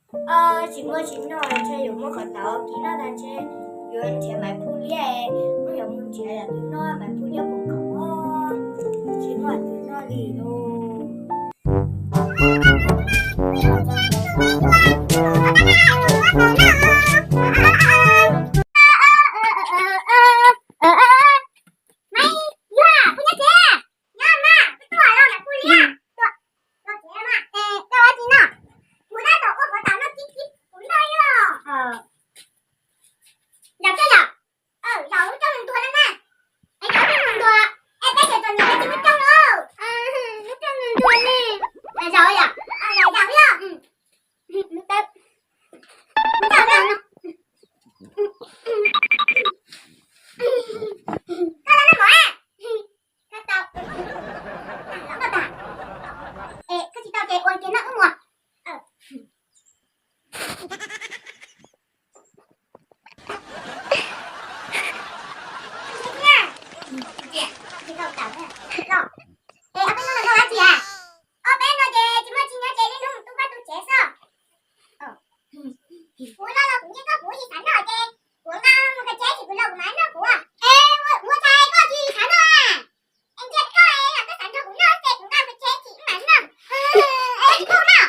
Tsis muaj tsis noj, ntshe yuav muab qhov tau kiv noj tag ntshe yuav nrhiav Maiv Phuj Liab, muab yuav mus nrhiav yam twg noj Maiv Phuj Liab puas khoom, tsis muaj twg noj li lauj. Maiv Yuag, kuv nyob tsev, nyob mas, tuaj los Maiv Phuj Liab, tuaj los tsev mas, es koj ua tsi no? Kuv tab tom ua qhov tau noj kib kib kuv noj ib los. Yog koj yom? Zaum lub rooj ntuag no na. Es zaum lub rooj ntuag, es peb sawv daws nyob tsis muaj rooj lauj. Lub rooj ntuag ne. Zaum yom? Zaum yom? Koj los noj mov a. Koj tau los noj tag. Es koj tsis tau ces ua kiag noj wb mus. Es ob peb hnub no koj ua dab tsi a? Ob peb hnub no ces tsis muaj tsis nyob ces niaj hnub mus tu vaj tu tsev xwb. Kuv los los kuv nyiam koj, kuv tsis xav noj ces kuv nqa mus koj tsev tsis, kuv los kuv mam noj kuv. Es ua cas koj tsis xav noj a? Es ntiag koj es los koj xav nrog kuv noj ces kuv nqa mus koj tsev tsis mam noj. Es tsis tau noj.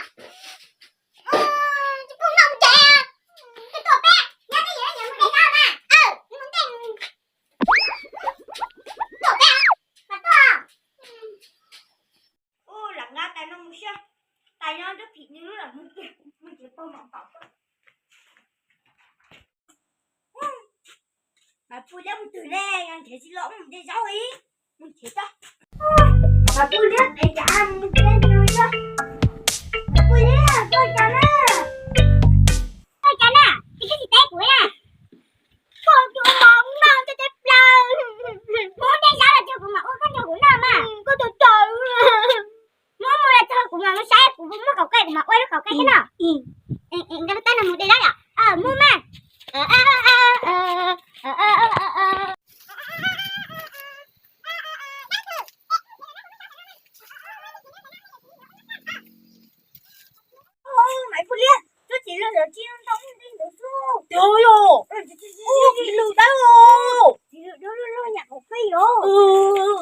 Tsis pub noj mus tsev. Koj tuaj peb, nyob peb yuav nyiam mus de zab mas. Aw, mus ntej. Tuaj peb, mas tuaj. Lam nqa tais no mus xwb, tais nyob nruab phim nws lub los mus kiag, mus tsev pog mam pom. Mas Phuj Liab mus twg ne, nrhiav tsis los mus de zaub ib, mus tsev tso. Mas Phuj Liab pem cas mus de no xwb. Mas Phuj Liab, koj cas na? Koj cas na, tsis koj tsis teb kuv na. Koj tus mos noj coj teb plaws. Kuv de zaub los tso kuv mam ua koj nrog kuv noj mas. Koj tus tsaws. Muab mus los txog kuv mam mus saib, kuv muab qau qe kuv mam ua lub qau qe thiab no. Nkawd lub tab no mus de zaub yom. Mus mas. Maiv Phuj Liab, tsob txiv lwj ntawd tsis ntau ntau ntawd xwb. Yog, txiv lwj dawb os. Txiv lwj dawb loj loj nyam qau qe os.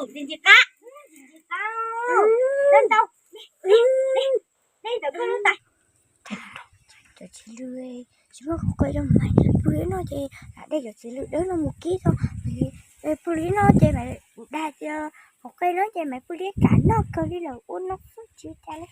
Txiv ntxim qab, txiv ntxim qab, dawb ntau. Deb ntawm koj lub tais. Cov txiv lwj tsis muaj qau qe rau Maiv Phuj Liab noj ces lam de cov txiv lwj dawb no mus kib tso. Maiv Phuj Liab noj ces Maiv, kuv dag tias qau qe no ces Maiv Phuj Liab kam noj kawg li lawm, ua no xwb tsis ua cas li.